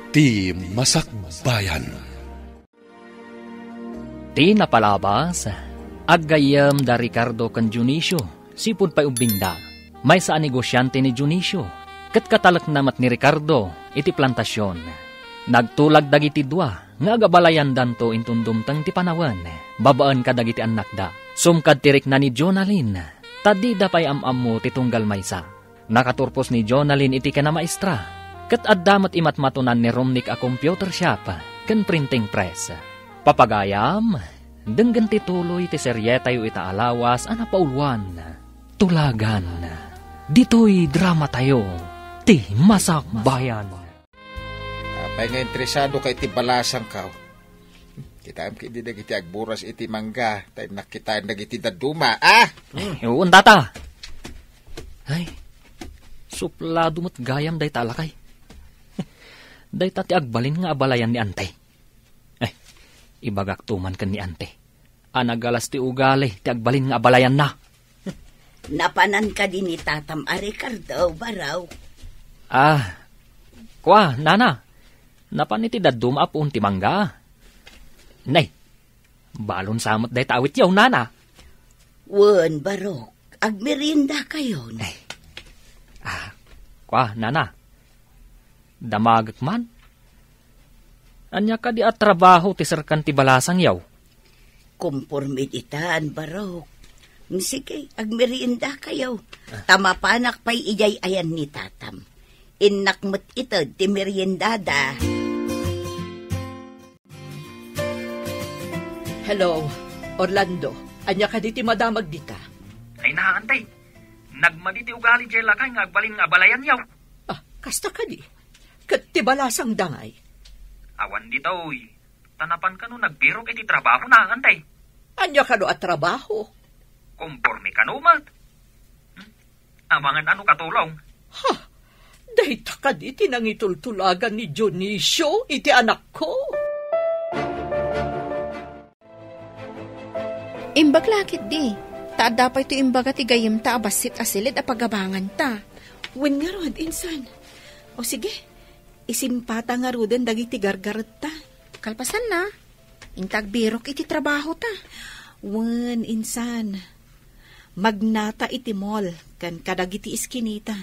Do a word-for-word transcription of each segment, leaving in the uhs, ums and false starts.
Ti Masakbayan. Ti napalabas, aggayyem da Ricardo ken Dionisio, sipud pay ubbingda. Maysa a negosiante ni Dionisio, ket katalekna met ni Ricardo iti plantasion. Nagtulag dagiti dua nga agabalayandanto inton dumteng ti panawen, babaen kadagiti annakda. Sumkad ti rikna ni Jonalyn, ta dida pay am-ammo ti tunggal maysa. Nakaturpos ni Jonalyn iti kinamaestra, ket adda met imatmatunan ni Romnick a computer shop ken printing press. Papagayam, denggen ti tuloy ti serietayo ita a lawas a napauluan, Tulagan. Ditoy dramatayo, Ti Masakbayan. Apay nga interesado ka iti balasangko? Kitaem ketdi dagiti agburas iti mangga, ta innak kitaen dagiti dadduma, ah? Ay, wen, tata. Ay, suplado met gayam dayta a lakay. Dayta ti agbalin nga abalayan ni Ante. Ay, ibagakto man ken ni Ante a nagalas ti ugali ti agbalin nga abalayanna. Napanan kadi ni tatam a Ricardo, Barok? Ah, kua, nana. Napan iti dadduma a puon ti mangga. Nay, balon sa met dayta awityo, nana. Wen, Barok, agmeriendakayon. Ay. Ah, kua, nana. Damagek man. Ania kadi a trabaho ti serkan ti balasangyo? Komporme ditan, Barok. Sige, agmeriendakayo. Ta mapanak pay idiay ayan ni tatam. Innak met ited ti meriendada. Hello, Orlando. Ania kadi ti madamag dita? Ay, naa, Ante. Nagmadi ti ugali diay lakay nga agbalin nga abalayanyo. Ah, kasta kadi. Ket ti balasangda ngay? Awan ditoy. Ta napan kano nagbirok iti trabahona, Ante. Ania kano a trabaho? Komporme kano met. Hmm? Amangan ano katulong? Ha? Dayta kadi ti nangitultulagan ni Dionisio iti anakko? Imbag la ketdi, ta adda pay ti imbaga ti gayyemta a bassit a siled a pagabanganta. Wen ngarud, insan. O sige, isimpata ngaruden dagiti gargaretta. Kalpasanna, inta agbirok iti trabahota. Wen, insan. Magnata iti mall ken kadagiti iskinita.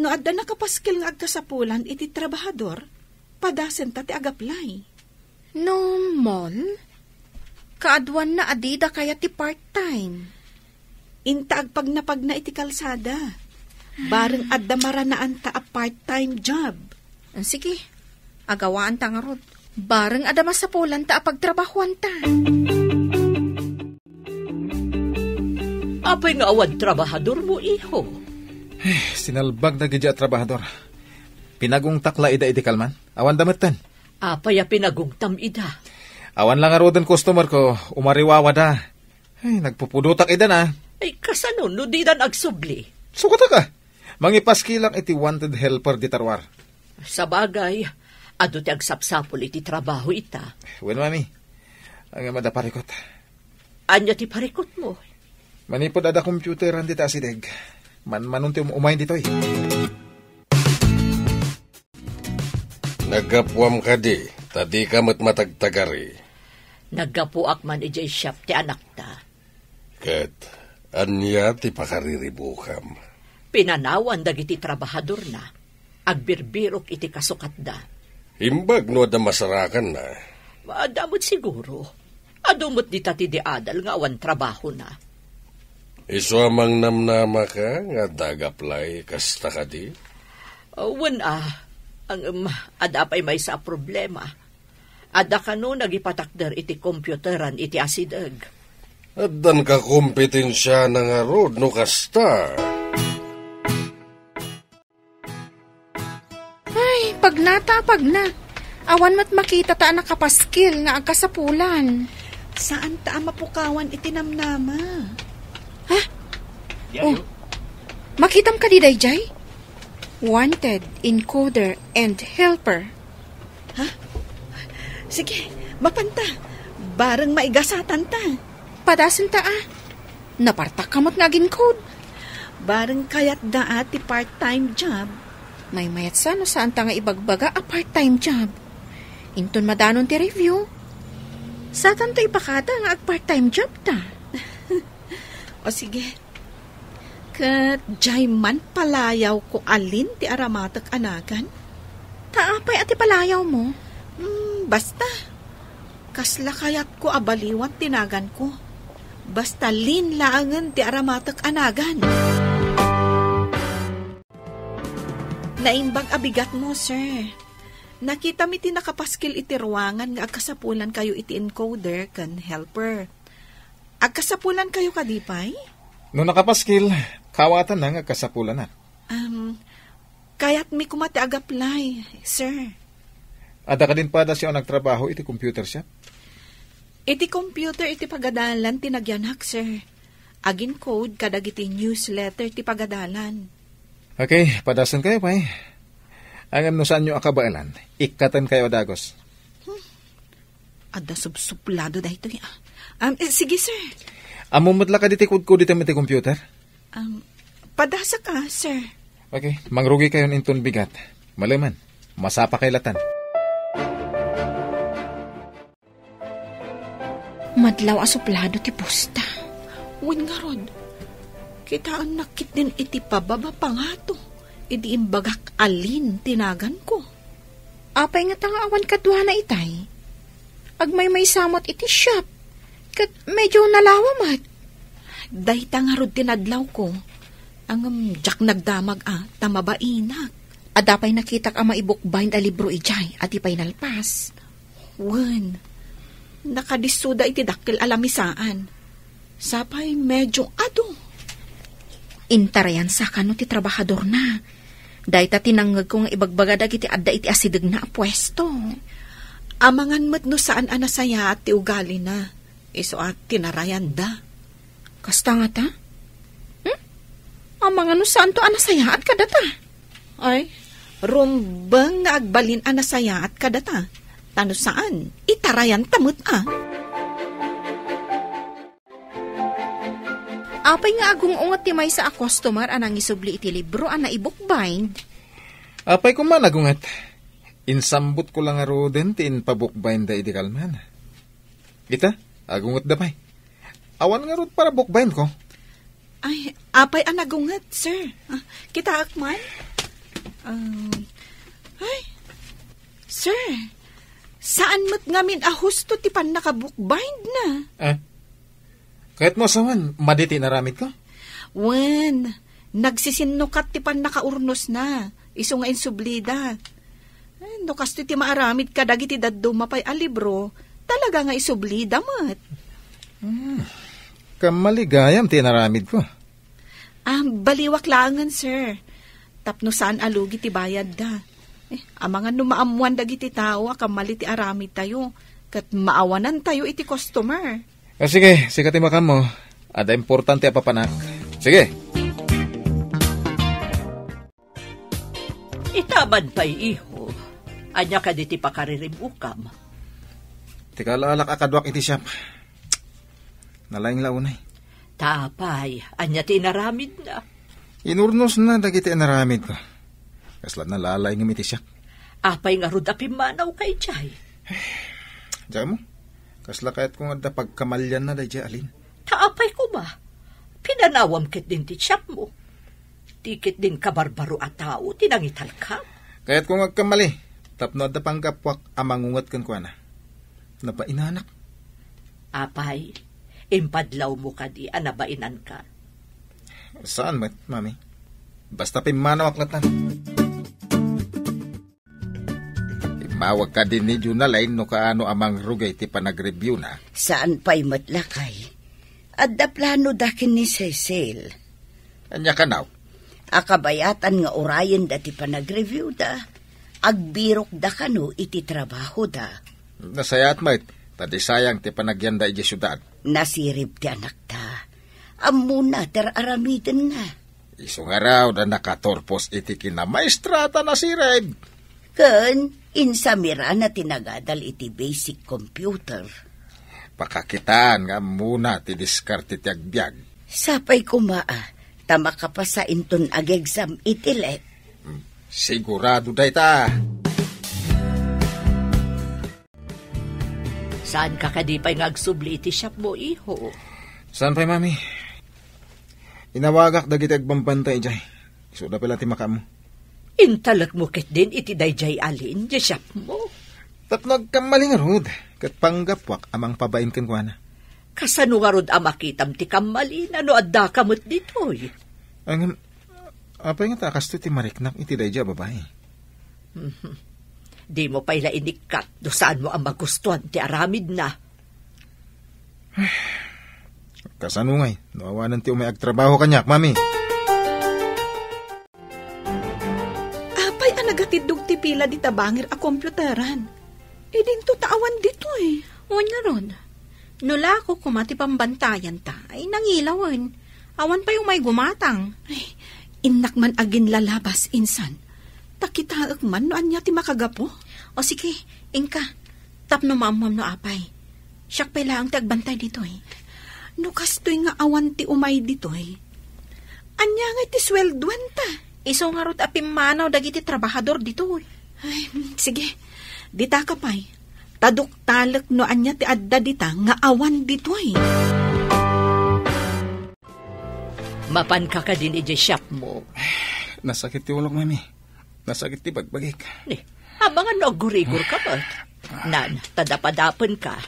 No adda nakapaskil nga agkasapulan iti trabahador, padasenta ti agaplay. No mall? Kaaduanna a dida kayat ti part-time. Inta agpagnapagna iti kalsada. Bareng adda maranaanta a part-time job. Ah, sige, agawaanta ngarud. Bareng adda masapulanta a pagtrabahuanta. Apay nga awan trabahadormo, iho? Eh, sinalbag dagiti a trabahador. Pinagungtak la ida idi kalman. Awan da metten. Apay a pinagungtam ida? Awan la ngaruden customerko, umariwawada. Ay, nagpupudotak ida na. Ay, kasano no didan agsubli? Sukatak a. Mangipaskilak iti wanted helper dita ruar. Sabagay, adu ti agsapsapul iti trabaho ita. Wen, mami. Ang amada parikot. Ania ti parikotmo? Manipud adda computeran dita asideg. Manmanon ti um-, umay ditoy. Naggapuam kadi, ta dika met matagtagari. Naggapuak man idiay shop ti anakta. Ket ania ti pakariribukam? Pinanawan dagiti trabahadorna. Agbirbirok iti kasukatda. Imbag no adda masarakanna. Adda met siguro. Adu met dita ti di adal nga awan trabahona. Isu a mangnamnamaka nga adda agaplay kasta kadi? Wen a, ngem adda pay maysa a problema. Adda kano nagipatakder iti computeran iti asideg. Addan kakompetensiana ngarud no kasta. Ay, pagnata a pagna. Awan met makitata a nakapaskil nga agkasapulan. Saanta a mapukawan iti namnama. Ha? Oh. Makitam kadi daydiay? Wanted, encoder, and helper. Ha? Sige, mapanta. Bareng maigasatanta. Padasenta a. Napartak ka met nga agin-code. Bareng kayatda a ti part-time job. Maymayat sa no saanta nga ibagbaga a part-time job. Inton madanon ti review, satanto ipakada nga ag-part-time job ta. O sige. Ket diay man palayawko a Lynn ti aramatek a nagan? Ta apay a ti palayawmo? Hmm, basta. Kasla kayatko a baliwan ti naganko. Basta Lynn laengen ti aramatek a nagan. Naimbag a bigatmo, sir. Nakitami ti nakapaskil iti ruangan nga agkasapulankayo iti encoder ken helper. Agkasapulankayo kadi pay? No nakapaskil, kaawatanna nga agkasapulanak. Um, kayatmi koma ti ag-apply, sir. Adda kadin padasyo a nagtrabaho iti computer shop? Iti computer iti pagadalan ti nagyanak, sir. Agin-code kadagiti newsletter ti pagadalan. Okay, padasenkayo pay. Ngem no saanyo a kabaelan, ikkatenkayo a dagus. Hmm. Adda subsuplado daytoy, ah. Um, eh, sige, sir. Ammom met la kadi ti kudkod iti computer? Um, padasak, ah, sir. Okay, mangrugikayon inton bigat. Maleman, masapakay latan. Madlaw a suplado ti pusta. Wen ngarud, kitaennak ketdin iti pababa pangato idi imbagak a Lynn ti naganko. Apay ngata nga awan kaduana itay? Agmaymaysa met iti shop, ket medyo nalawa met. Dayta ngarud ti nadlawko, ngem diak nagdamag a ta mabainak. Adda pay nakitak a maibukbind a libro idiay, adi pay nalpas. Wen, nakadissoda iti dakkel a lamisaan. Sapay medyo adu. Intarayan sa kano ti trabahadorna. Dayta ti nangngegko nga ibagbaga dagiti adda iti asidegna a puesto. Amangan met no saan a nasayaat ti ugalina. Isu a tinarayanda. Kasta ngata? Hmm? Amangan no saanto a nasayaat kadata? Ay, rumbeng nga agbalin a nasayaat kadata. Ta no saan, itarayanta met a. Apay nga agung-unget ti maysa a customer a nangisubli iti libro a naibukbind? Apay koma nagunget? Insambotko la ngaruden ti impabukbindda idi kalman. Ita, agungetda pay. Awan ngarud para bukbindko. Ay, apay a nagunget, sir? Ah, kitaak man? Um, ay, sir, saan met ngamin a husto ti pannakabukbindna? Ah, kayatmo a sawen, madi ti inaramidko? Wen, nagsisinnukat ti pannakaurnosna, isu nga insublida. Ay, no kastoy ti maaramid kadagiti dadduma pay a libro, talaga nga isublida met. Hmm. Kammali gayam ti inaramidko. Ah, baliwak laengen, sir. Tapno saan a lugi ti bayadda. Eh, amangan no maammoan dagiti tao a kammali ti aramidtayo, ket maawanantayo iti customer. Ah, sige, sika ti makammo. Adda importante a papanak. Sige. Itaman pay, iho. Ania kadi ti pakaririb-okam? Ti kaalaalak a kaduak iti siap. Nalaing la unay. Ta apay, ania ti inaramidna? Inurnosna dagiti inaramidko. Kasla nalalaingem iti siak. Apay ngarud a pimmanawka idiay? Diak ammo, kasla kayatko nga adda pagkamalianna daydiay a Lynn. Ta apay koma, pinanawam ketdin ti siapmo. Ti ketdin kabarbaro a tao ti nangitalka. Kayatko nga agkamali, tapno adda panggapuak a mangunget kenkuana. Nabainanak. Apay, impadlawmo kadi a nabainanka? Saan met, Mami. Basta pimmanawak latta. Immawag kadi ni Jonalyn no kaano a mangrugay ti panagreviewna. Saan pay met, lakay. Adda planoda ken ni Cecil. Ania kano? A kabayatan nga urayenda ti panagreviewda, agbirokda kano iti trabahoda. Nasayaat met, ta di sayang ti panagyanda idiay siudad. Nasirib ti anakta. Ammona ti ar-aramidenna. Isu ngarud a nakaturpos iti kinamaestrata, nasirib. Ken insamirana ti nagadal iti basic computer. Pakakitaan nga ammona ti diskarte ti agbiag. Sapay koma a, ta makapasa inton ag-exam iti let. Hmm. Sigurado dayta. Saanka kadi pay nga agsubli iti shop mo, iho? Saan pay, Mami? Inawagak dagiti agbambantay idiay. Isuda pay la ti makaammo. Intalekmo ketdin iti daydiay alin, di shop mo? Tapno agkammali ngarud, ket panggapuak a mangpabain kenkuana. Kasano ngarud a makitam ti kammalina no addaka met ditoy? Ngem, apay ngata a kastoy ti mariknak iti daydiay a babai? Mhm. Dimo pay la inikkat no saanmo a magustuan ti aramidna. Kasano ngay no awanen ti umay agtrabaho kaniak, Mami? Apay a nagatiddog ti pila dita bangir a komputaran? Idinto ta awan ditoy. Wen ngarud, no lako koma ti pambantayanta, ay nangilawen. Awan pay umay gumatang. Ay, innak man aginlalabas, insan. Ta kitaek man no ania ti makagapu. O sige, inka. Tapno maammuam no apay. Siak pay laeng ti agbantay ditoy. No kastoy nga awan ti umay ditoy, ania ngay ti sueldoanta? Isu ngarud a pimmanaw dagiti trabahador ditoy. Ay, sige. Ditaka pay. Ta duktalek no ania ti adda dita nga awan ditoy. Mapanka kadin idiay shop mo? Nasakit ti ulok, Mami. Nasakit ti bagbagik. Ni, amangan no aggurigor ka met. Nan, ta dapadapen ka.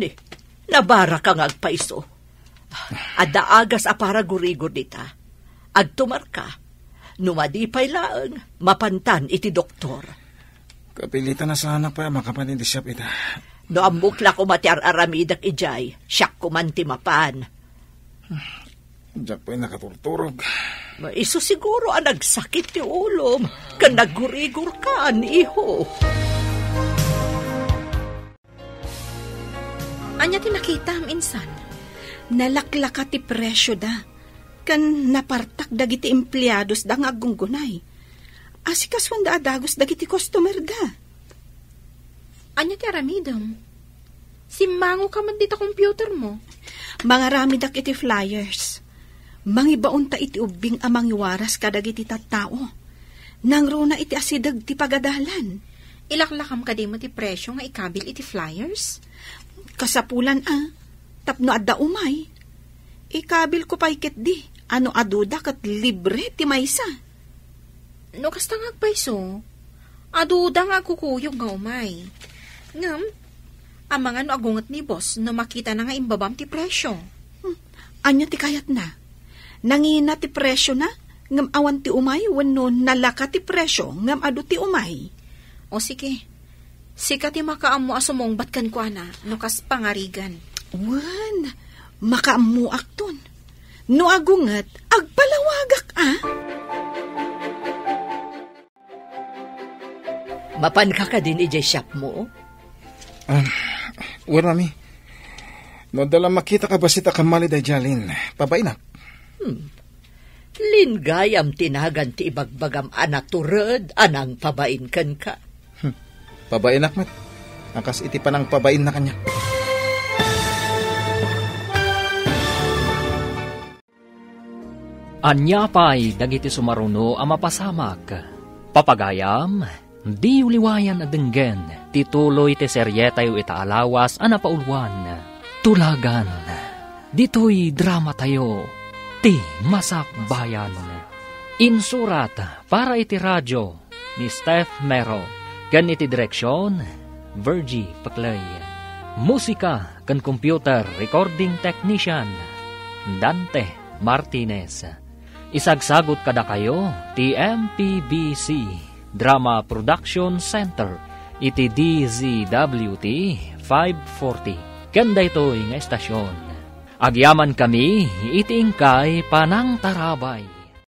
Ni, nabara ka nga agpaiso. Adda agas a para gurigor dita. Agtumar ka. No madi pay laeng, mapantan iti doktor. Kapilitan a saanak pay a makapan iti shop ita. No ammok la koma ti ar-aramidek idiay, siak koman ti mapan. Diak pay nakaturturog. Isu siguro a nagsakit ti ulom, ken naggurigor ka, iho. Ania ti nakitam, insan? Nalaklaka ti presioda, ken napartak dagiti empleadosda nga aggunggunay. Asikasuanda a dagus dagiti customerda. Ania ti aramidem? Simmango ka met dita computer mo. Mangaramidak iti flyers. Mangibaonta iti ubbing a mangiwaras kadagiti tattao. Nangruna iti asideg ti pagadalan. Ilaklakam kadi met ti presio nga ikabil iti flyers? Kasapulan a, tapno adda umay. Ikabil ko pay ketdi, a no aduda ket libre ti maysa. No kasta nga agpayso, aduda nga agkukuyog nga umay. Ngem, amangan no agunget ni boss no makitana nga imbabam ti presyo. Hmm, ania ti kayatna? Nangina ti presyona, ngem awan ti umay wenno nalaka ti presyo, ngem adu ti umay? O sige, sika ti makaammo a sumungbat kenkuana no kas pangarigan. Wen, makaammoakton. No agunget, agpalawagak a. Mapanka kadin idiay shop mo? Ah, wen, Mami. No adda la makitak a bassit a kammali daydiay alin, pabainak. Hmm. Linggayam ti nagan ti ibagbagam a natured a nangpabain kenka. Hmm. Pabainak met. A kas iti panangpabainna kaniak. Ania pay dagiti sumaruno a mapasamak? Papagayam, diyo liwayan a denggen ti tuloy ti serietayo ita a lawas a napauluan, Tulagan. Ditoy dramatayo, Ti Masakbayan. Insurat para iti radio, ni Steph Mero, ken iti direksion, Virgie Paclay. Musika ken computer recording technician, Dante Martinez. Isagsagut kadakayo ti M P B C Drama Production Center iti D Z W T five forty. Ken daytoy nga estasion, agyamankami iti inkay panangtarabay.